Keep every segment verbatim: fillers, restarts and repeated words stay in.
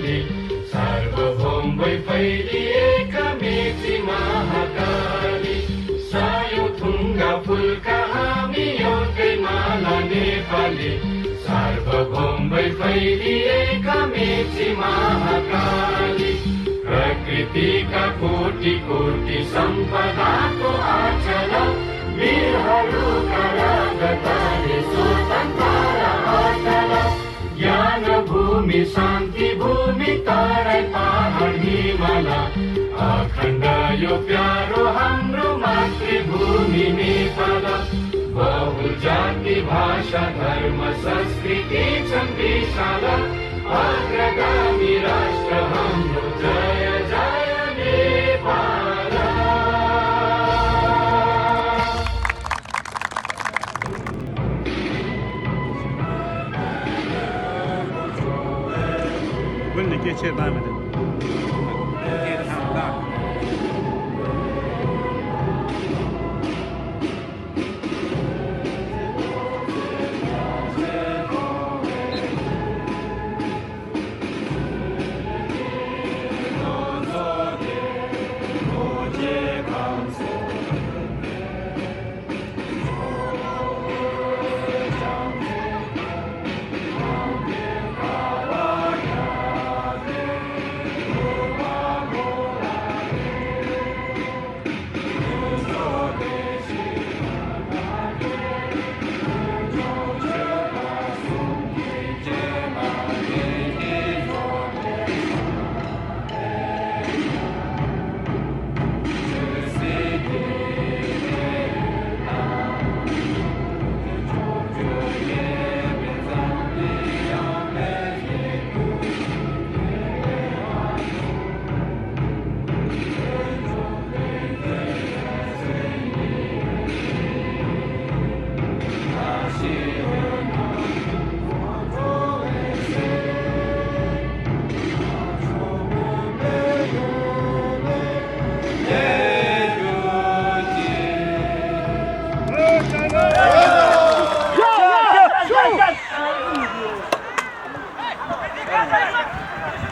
सर्वभौम वै फैली एकमेची महाकाली। सायो थुङ्गा फुल्का हामी एउटै माला नेपाली। सर्वभौम वै फैली एकमेची महाकाली। प्रकृतिका कोटि कोटि सम्पदाको आचल। वीरहरूका रगतले स्वतन्त्र अटल। ज्ञान भूमि, शान्ति भूमि, तराई, पहाड, हिमाल, अखण्ड यो प्यारो हाम्रो मातृभूमि नेपाल। बहुल जाति, भाषा, धर्म, संस्कृति छन् विशाल। अग्रगामी राष्ट्र हाम्रो, जय जय नेपाल। དགུན་ནས་སྐད་ཆ་བཏང་མི་འདུག་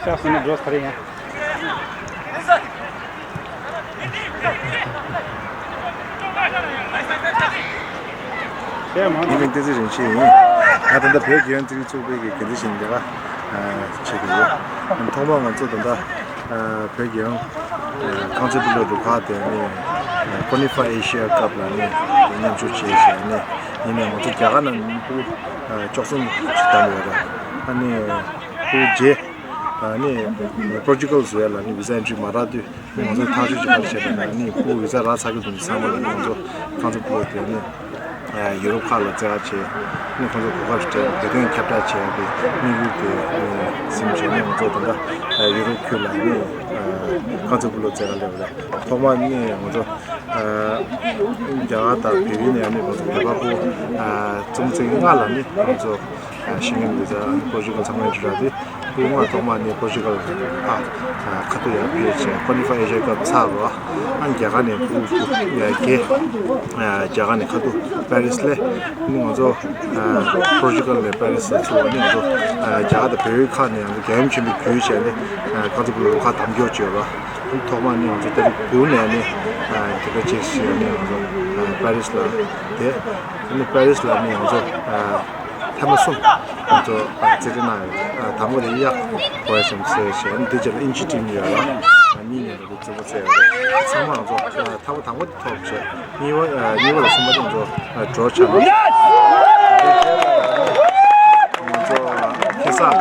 ཤག་སོང་ན་འགྲོ་ཚར་ཡིན། ཡིན་ནའི་བསྟན་འཛིན་རིན་ཆེན་ཡིན། ང་ད་ལྟ་བོད་རྒྱལ་ཡོངས་རྩེད་རིགས་ཚོགས་པའི་གི་འགན་འཛིན་ཞིག་འདི་ག་བྱེད་ཀྱི་ཡོད། ཐོག་མར་ང་ཚོ་ད་ལྟ་བོད་རྒྱལ་ཡོངས་རྐང་རྩེད་སྤོ་ལོ་རུ་ཁག་དེ་ནི་ཀོ་ནི་ཧྥ་ཨེ་ཤི་ཡ་ཀབ་ལ་ནི་མཉམ་ཞུགས་བྱས་བྱས་ནི་ཡིན་ནའི་ང་ཚོ་རྒྱ་གར་ནང་ཕྲུ་གུ་བཅུ་གསུམ་ཞིག་བདམས་ཡོད་རེད། ཨ་ནི་ཕྲུ་གུ་བརྒྱད། ཨ་ནི་པོར་ཅུ་གལ་བཟོ་ཡ་ལ་ནི་བི་ཟ་ཨེན་ཊི་རི་མ་རག་དུས་ང་ཚོ་ཐག་གཅོད་ཅིག་ག་རེ་བྱས་པ་ཡིན་ན་ནི་ཕྲུ་གུ་བི་ཟ་རག་ཚར་གྱི་འདུག་ཚང་མ་ལ་ནི་ང་ཚོ་རྐང་རྩེད་སྤོ་ལོ་དེ་ནི་ཡུ་རོབ་ཁག་ལ་རྩེད་ག་བྱས་ནི་ཁོང་ཚོ་གོ་སྐབས་སྤྲད་བོད་དོན་ཁྱབ་བསྒྲགས་བྱས་པའི་དམིགས་ཡུལ་དེ་ཟིན་བྱས་ནི་ང་ཚོ་ད་ལྟ་ཡུ་རོབ་ཁུལ་ལ་ནི་རྐང་རྩེད་སྤོ་ལོ་རྩེད་ག་སླེབས་པ་རེད། ཐོག་མར་ནི་ང་ཚོ་རྒྱ་གར་དང་བལ་ཡུལ་ནས་ནི་ང་ཚོ་བོད་པ་ཕྲུ་གུ་རྩེད་མོ་རྩེད་མཁན་ལྔ་ལ་ནི་ང་ཚོ་ཤེས་ཡོན་བི་ཟ་པོར་ཅུ་གལ་ཚང་མས་ཞུ་རག་དེ། སྐུ་ངོ་ཐོག་མ་ནས་པོར་ཅུ་གལ་ཨ་ཁ་ཐུག་ཡར་ཕེབས་བྱས་ཀོ་ནི་ཧྥ་ཨེ་ཤི་ཡ་ཀབ་ཚར་རོ། ཨ་རྒྱ་གར་ནས་ཕྲུ་གུ་བརྒྱད། རྒྱ་གར་ནས་ཁ་ཐུག་པེ་རིས་ལ་ནི་ང་ཚོ་པོར་ཅུ་གལ་ནས་པེ་རིས་ལ་ཚུར་ནི་ང་ཚོ་རྒྱ་གར་དང་བལ་ཡུལ་ཁག་ནས་ཡང་རྒྱལ་ཡུམ་ཆེན་པོའི་བརྒྱུད་བྱས་ནས་རྐང་རྩེད་སྤོ་ལོ་རུ་ཁག་དམ་འཇོག་བྱས་རོ། ཐོག་མ་ནི་ང་ཚོ་ཏ་རིག་དགུ་ནས་ནི་དེ་ག་ཅིག་བྱས་ནས་ང་ཚོ་པེ་རིས་ལ་དེ་ནི་པེ་རིས་ལ་ནི་ང་ཚོ། ཐེངས་མ་གསུམ་ང་ཚོ་རྩེད་འགྲན་གནང་ཡོད། དང་པོ་དེ་གཡག་གོ་ཡ་ཞིམ་ཟས་བྱས་ནས་དེ་རྗེས་ལ་དབྱིན་ཇི་ཊིམ་ཡོད་ལ་གཉིས་ཡོད་ལ་དེ་རྩེད་མོ་རྩེ་ཡོད། ཚང་མ་ང་ཚོ་ཐེངས་མ་དང་པོ་དེ་ཐོབ་བྱས་གཉིས་པ་གཉིས་པ་དང་གསུམ་པ་དེ་ང་ཚོ་ཌོ་ཆགས་ནས་ང་ཚོ་ཁ་སང་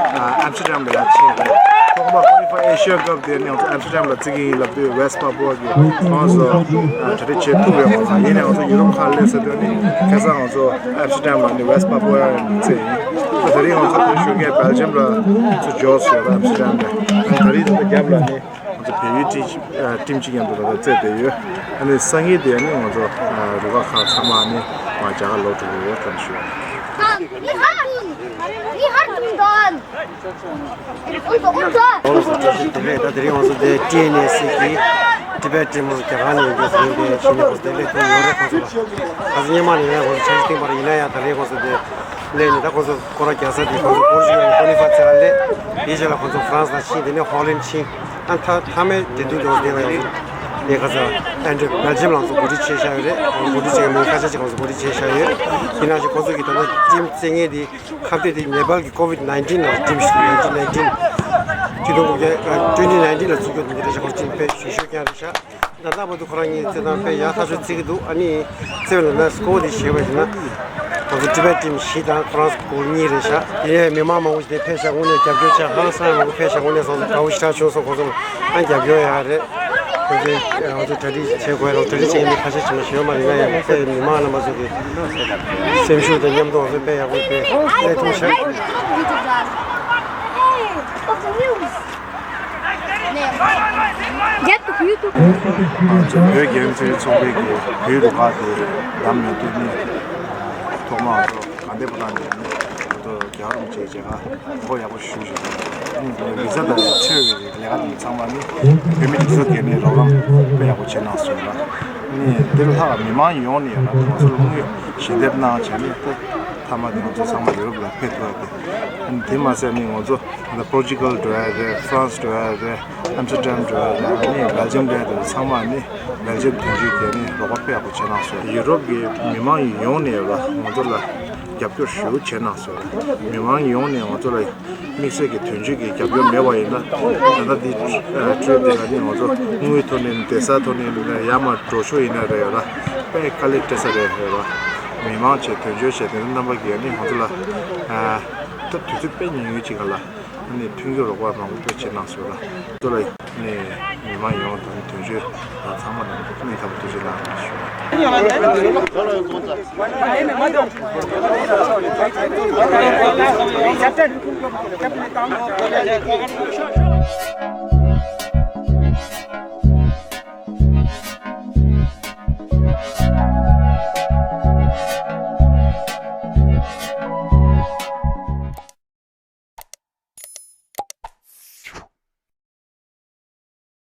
ཨམ་སི་ཊར་ཌམ་ལ་ཡར་ཕྱིན་རེད། ཐོག་མ་ཀོ་ནི་ཧྥ་ཨེ་ཤི་ཡ་ཀབ་དེ་ནས་ང་ཚོ་ཨམ་སི་ཊར་ཌམ་ལ་རྩེ་གི་ཡིན་ལབ་དུས་ཝེ་སི་པ་པུ་ཨ་གི་ཁོང་ཚོ་གྲ་སྒྲིག་བྱེད་ཐུབ་ཡོད་མ་རེད། ཡིན་ནའང་ང་ཚོ་ཡུ་རོབ་ཁག་སླེབས་ཚར་དུས་ནི་ཁ་སང་ང་ཚོ་ཨམ་སི་ཊར་ཌམ་ལ་ནི་ཝེ་སི་པ་པུ་ཨ་ཡ་རྩེ་ཡིན། ད་རིང་ང་ཚོ་དེ་ཞུ་མཁན་སྦེལ་ཇམ་ལ་ཚུར་འབྱོར་སོང་ཡོད། ཨམ་སི་ཊར་ཌམ་ལ། ད་རིང་ད་ལྟ་རྒྱབ་ལ་ནི་ང་ཚོ་བལ་ཡུལ་ཊིམ་ཊིམ་གཅིག་མཉམ་དུ་ད་ལྟ་རྩེད་བསྡད་ཡོད། ཨ་ནི་སང་ཉིན་དེ་ནི་ང་ཚོ་རུ་ཁག་ཁག་ཚང་མ་ནི་མར་རྒྱ་གར་ལོག་འགྲོ་གི་ཡོད་ལབ་ཞུ་ཡ། ལོ་སུ་བཀྲ་ཤིས་བདེ་ལེགས། ད་དེ་རིང་ང་ཚོ་དེ་ཊི་ཨེན་ཨེ་སི་གི་ཊི་བེཊ་ཊིམ་རྒྱ་གར་ནས་ཡོང་རྒྱུ་ཡིན་པས་གཞི་ནས་ཁོང་ཚོ་བདེ་ལེགས་ཐུག་ཡོད་རེད། ཁོང་ཚོ་ལ་ཁ་སང་སྔོན་མ་ནས་ཡང་ཁོང་ཚོ་འཆར་གཞི་བཏིང་བ་རེད། ཡིན་ན་ཡང་ད་རེས་ཁོང་ཚོ་དེ་སླེབས་ནས་ད་ཁོང་ཚོ་སྐོར་ར་རྒྱག་ས་དེ་ཁོང་ཚོ་པོར་ཅུ་གལ་ནས་ཀོ་ལི་ཕའི་བྱས་ལ་སླེབས། དེའི་རྗེས་ལ་ཁོང་ཚོ་ཧྥ་རན་སི་ལ་ཕྱིན། དེ་ནས་ཧོ་ལན་ཕྱིན། ཨ་མཐའ་མཐའ་མའི་འབྲེལ་མཐུད་ཀྱི་འོག་ནས་ལ་ཡང་ཁོང་ཚོ་ནས་ཁ་སང་ཨན་ཌྲི་སྦེལ་ཇམ་ལ་ཁོང་ཚོ་གོ་སྒྲིག་བྱས་བཞག་ཡོད་རེད། ཁོང་ཚོ་གོ་སྒྲིག་བྱས་མི་ཁ་ཤས་ཅིག་ཁོང་ཚོ་གོ་སྒྲིག་བྱས་བཞག་ཡོད། དེ་ནང་བཞིན་ཁོང་ཚོ་གིས་ད་ལྟ་ཊིམ་རྩེད་མཁན་དེ་ཁ་གཏད་དེ་ནེ་པཱལ་གྱི་ཀོ་ཝིཌ་ནའིན་ཊིན་ལ་ཊིམ་ཞིག་ནའིན་ཊིན་ནའིན་ཊིན་ཆིག་སྟོང་དགུ་བརྒྱ་ཊུ་ཝེན་ཊི་ནའིན་ཊིན་ལ་བཙུགས་རྒྱུ་དེ་འདྲ་ཞིག་ཁོང་ཊིམ་དཔེ་ཞན་ཤོས་རྐྱང་རེད་ཤག་ད་ལྟ་བར་དུ་ཁོ་རང་གཉིས་རྩེད་ཐང་དཔེ་ཡག་ཐག་ཆོད་རྩེ་གི་འདུག་ཨ་ནི་རྩེ་བའི་ནང་ན་སྐོར་དེ་བཞེས་པ་ཡིན་ན་ཁོང་ཚོ་ཊི་བེཊ་ཊིམ་བཞི་དང་ཁོ་རང་སྐོར་གཉིས་རེད་ཤག་དེ་ནས་མི་མང་མང་པོ་ཞིག་དེ་ཕེབས་ཤག་དངོས་གནས་རྒྱབ་སྐྱོར་བྱ་ཧང་སང་མང་པོ་ཕེབས་ཤག་དངོས་གནས་སོང་ཙང་དགའ་པོ་ཞེ་དྲག་བྱུང་སོང་། ཁོང་ཚོ་ཨ་རྒྱབ་སྐྱོར་ཡག་རེད། ཁོང་ཚོས་ང་ཚོ་གྲ་སྒྲིག་བྱེད་དགོས་རེད། གྲ་སྒྲིག་བྱེད་མཁན་ཁ་ཤས་ཅིག་མ་ཞིག་ཡོད་མ་རེད། ཡིན་ན་ཡང་དཔེ་མི་མང་རྣམ་པ་ཚོ་གི་སེམས་ཤུགས་དང་མཉམ་དུ་ང་ཚོ་དཔེ་ཡག་པོ་དཔེ་སླེབས་ཐུབ་ཤག་རྒྱབ་ཏུ་བུད་དུ། ང་ཚོ་བོད་རྒྱལ་ཡོངས་ཚན་རིག་ཚོགས་པའི་གི་བོད་རུ་ཁག་དེ་བདམས་ཡོང་དུས་ནི་ཐོག་མར་ང་ཚོ་དགའ་ལྡན་ཕོ་བྲང་ནས་ནི་ང་ཚོ་རྒྱལ་བ་རིན་པོ་ཆེའི་མཇལ་ཁ་ཧོ་ཡག་པོ་ཞུ་ཞིག་དང་། བི་ཟ་དང་འཚོལ་བའི་ལས་ཀ་དེ་ཚང་མ་ནི་བོད་མི་སྒྲིག་འཛུགས་ཀྱིས་ནི་རོགས་རམ་དཔེ་ཡག་པོ་བྱས་གནང་སོང་ལ། ནི་འདིར་ལྷག་མི་མང་ཡོངས་ནས་ཡང་ན་ང་ཚོར་དངུལ་ཞལ་འདེབས་གནང་བྱས་ནས་ད་མཐའ་མ་དེ་ང་ཚོ་ཚང་མ་ཡུ་རོབ་ལ་ཕེབས་ཐུབ་ཡ་དེ། དེ་མ་ཟད་ནི་ང་ཚོ་ད་པོར་ཅུ་གལ་འགྲོ་ཡ་རེད། ཧྥ་རན་སི་འགྲོ་ཡ་རེད། ཨམ་སི་ཊར་ཌམ་འགྲོ་ཡ་རེད། ནི་སྦེལ་ཇམ་འགྲོ་ཡ་དེ་ཚང་མ་ནི་སྦེལ་ཇམ་དོན་གཅོད་ཀྱིས་ནི་རོགས་པ་དཔེ་ཡག་པོ་བྱས་གནང་སོང་། ཡུ་རོབ་ཀྱི་མི་མང་ཡོངས་ནས་ལ་ང་ཚོ་ལ་རྒྱབ་སྐྱོར་ཞེ་པོ་བྱས་གནང་སོང་། མི་མང་ཡོངས་ནས་ང་ཚོ་ལ་དམིགས་བསལ་གྱི་དོན་གཅོད་ཀྱི་རྒྱབ་སྐྱོར་མེད་པ་ཡིན་ན་ད་ལྟ་འདི་ཊི་རིབ་འདི་ལ་ནི་ང་ཚོ་དངུལ་ཐོག་ནས་བསྡད་ས་ཐོག་ནས་ཡར་མར་འགྲོ་ཆོག་ཡིན་ན་རེད་ཡོད་ལ་དཔེ་དཀའ་ལས་སྤྲད་ས་རེད་ཡོད་ལ། མི་མང་བྱས་དོན་གཅོད་བྱས་དེ་ཚོ་རྣམ་པ་གིས་ནི་ང་ཚོ་ལ་ད་དུས་ཚོད་དཔེ་ཉུང་ཉུང་ཅིག་ལ་ནི་མཐུན་འགྱུར་རོགས་པ་མང་པོ་དཔེ་བྱས་གནང་སོང་ལ། ང་ཚོ་ལ་ནི་མི་མང་ཡོངས་དང་དོན་གཅོད་དང་ཚང་མ་ལ་སྙིང་ཐག་པ་ཐུགས་རྗེ་གནང་ཞུ།